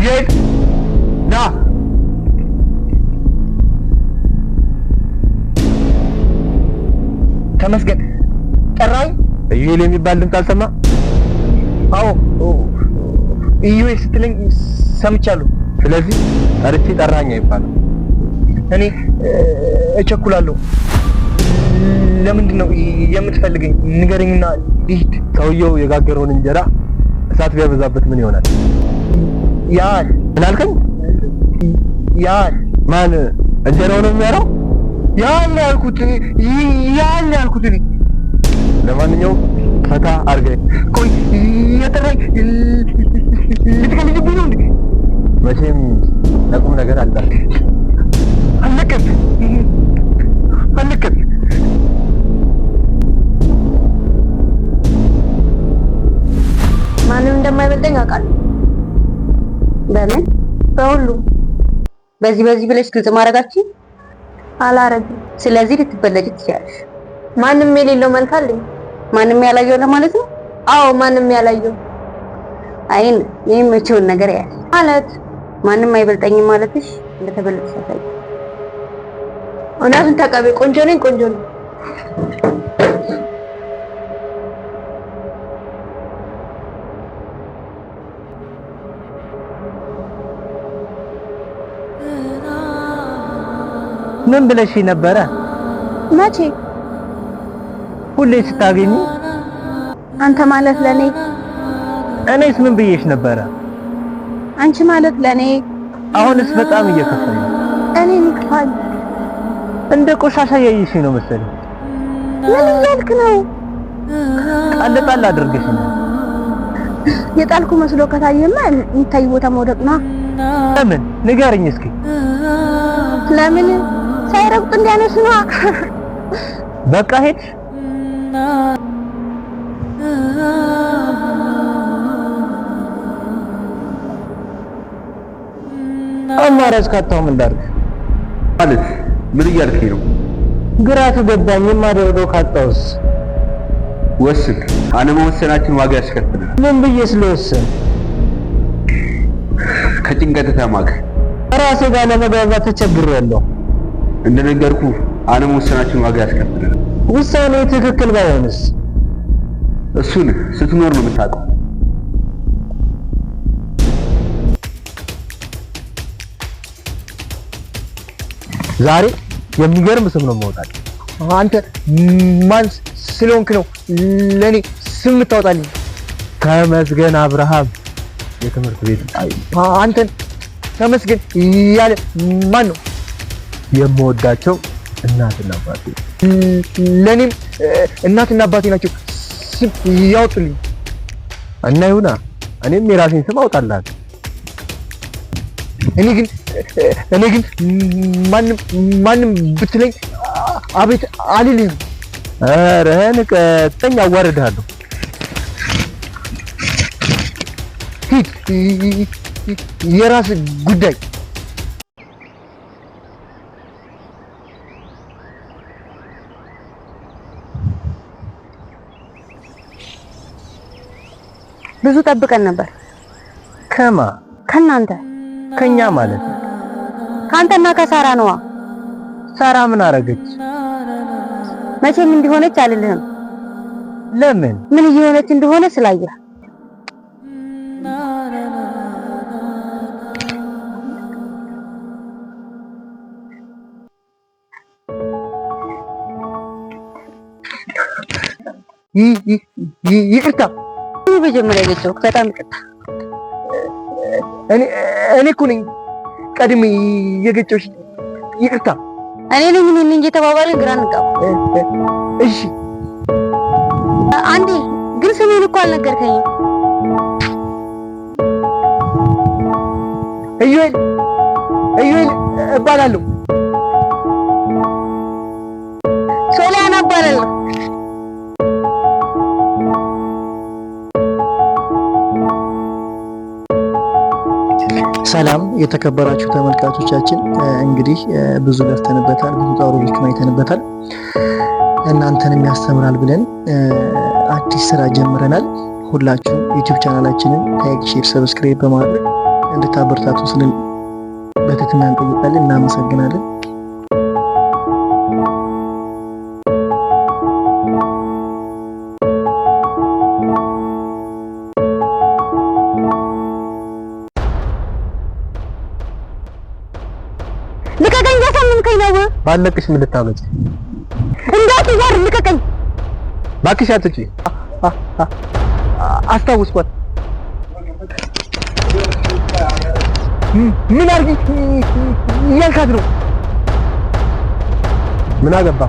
ኢዩኤል ና። ተመስገን ጠራኝ። ኢዩኤል የሚባል ድምፅ አልሰማ? አዎ፣ ኢዩኤል ስትለኝ ሰምቻለሁ። ስለዚህ ጠርቼ ጠራኝ አይባልም። እኔ እቸኩላለሁ። ለምንድን ነው የምትፈልገኝ? ንገረኝና ልሂድ። ሰውየው የጋገረውን እንጀራ እሳት ቢያበዛበት ምን ይሆናል? ያል ምን አልከኝ? ያል ማን እንጀራው ነው የሚያረው? ያል ያልኩት፣ ያል ያልኩት እኔ። ለማንኛውም ፈታ አድርገኝ። ቆይ፣ የጠራኝ ልትቀልጅብኝ ነው እንዴ? መቼም ለቁም ነገር አልጠራም። አልለቅም፣ አልለቅም። ማንም እንደማይበልጠኝ አውቃለሁ። በምን? በሁሉም። በዚህ በዚህ ብለሽ ግልጽ ማድረጋችን አላረግም። ስለዚህ ልትበለጭ ትችያለሽ። ማንም የሌለው መልክ አለኝ። ማንም ያላየው ለማለት ነው። አዎ፣ ማንም ያላየው። አይን የሚመቸውን ነገር ያያል። ማለት ማንም አይበልጠኝም ማለትሽ እንደተበለጥሽ ያሳያል። እውነቱን ተቀበይ። ቆንጆ ነኝ፣ ቆንጆ ነኝ። ምን ብለሽ ነበረ? መቼ? ሁሌ ስታገኚ። አንተ ማለት ለኔ። እኔስ ምን ብዬሽ ነበረ? አንቺ ማለት ለኔ። አሁንስ በጣም እየከፋኝ ነው። እኔን ይክፋል። እንደ ቆሻሻ እያየሽኝ ነው መሰለኝ። ምን እያልክ ነው? ጣል ጣል አድርገሽ ነው። የጣልኩ መስሎ ከታየማ የሚታይ ቦታ መውደቅ ነው። ለምን ንገርኝ እስኪ። ለምን? ሳይረግጡ እንዲያነሱ ነዋ። በቃ ሄድሽ? አማራጭ ካጣሁ ምን ላድርግ? ማለት ምን እያልከኝ ነው? ግራ ከገባኝ የማደርገው ካጣሁስ? ወስን። አለመወሰናችን ዋጋ ያስከፍለናል። ምን ብዬ ስለወስን? ከጭንቀት ተማከር። ራሴ ጋር ለመግባባት ተቸግሬያለሁ። እንደነገርኩ አለመወሰናችን ዋጋ ያስከፍለናል። ውሳኔ ትክክል ባይሆንስ? እሱን ስትኖር ነው የምታውቀው። ዛሬ የሚገርም ስም ነው የማወጣልህ። አንተ ማን ስለሆንክ ነው ለእኔ ስም የምታወጣልኝ? ተመስገን አብርሃም የትምህርት ቤት አንተን ተመስገን ያለ ማን ነው? የምወዳቸው እናትና አባቴ። ለእኔም እናትና አባቴ ናቸው ስም ያወጡልኝ። እና ይሁና፣ እኔም የራሴን ስም አውጣልሃለሁ። እኔ ግን እኔ ግን ማንም ማንም ብትለኝ አቤት አልልህም። ኧረ ንቀተኝ፣ አዋርድሃለሁ። ሂድ፣ የራስ ጉዳይ። ብዙ ጠብቀን ነበር። ከማ? ከናንተ። ከኛ ማለት ነው? ከአንተና ከሳራ ነዋ። ሳራ ምን አረገች? መቼም እንዲሆነች አልልህም። ለምን? ምን እየሆነች እንደሆነ ስላየህ። ይቅርታ። መጀመሪያ ገጨሁህ። በጣም ይቅርታ። እኔ እኔ እኮ ነኝ ቀድሜ የገጨሁሽ። ይቅርታ። እኔ ነኝ እኔ ነኝ እየተባባልን ግራ እንጋባ። እሺ። አንዴ ግን ስሜን እኮ አልነገርከኝም። ኢዩኤል፣ ኢዩኤል እባላለሁ። ሶሊያና እባላለሁ። ሰላም የተከበራችሁ ተመልካቾቻችን፣ እንግዲህ ብዙ ለፍተንበታል፣ ብዙ ውጣ ውረዶችን አይተንበታል። እናንተንም ያስተምራል ብለን አዲስ ስራ ጀምረናል። ሁላችሁም YouTube ቻናላችንን like፣ share፣ subscribe በማድረግ እንድታበረታቱ ስንል በትህትና እንጠይቃለን። እናመሰግናለን። ልቀቀኝ! እያሳመምከኝ ነው። ባለቅሽ ምን ልታመጪ? እንዳትዋር ልቀቀኝ! እባክሽ አትጪ። አስታውስኳት። ምን አድርጊ እያልካት ነው? ምን አገባ?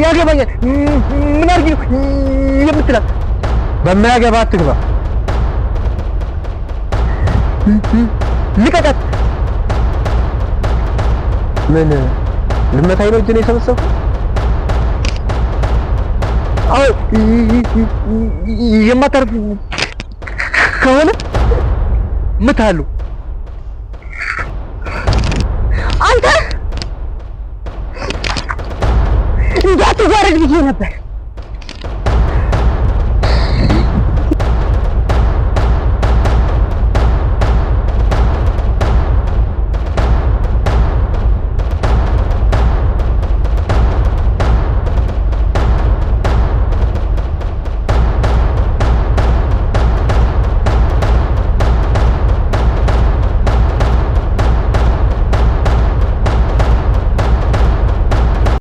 ያገባኛል። ምን አድርጊ ነው የምትላት? በማያገባ አትግባ። ልቀቃት! ምን ልመታኝ ነው እጅን የሰበሰብኩት? አዎ የማታርፍ ከሆነ እመታሃለሁ። አንተ እንዳትዋረድ ብዬ ነበር።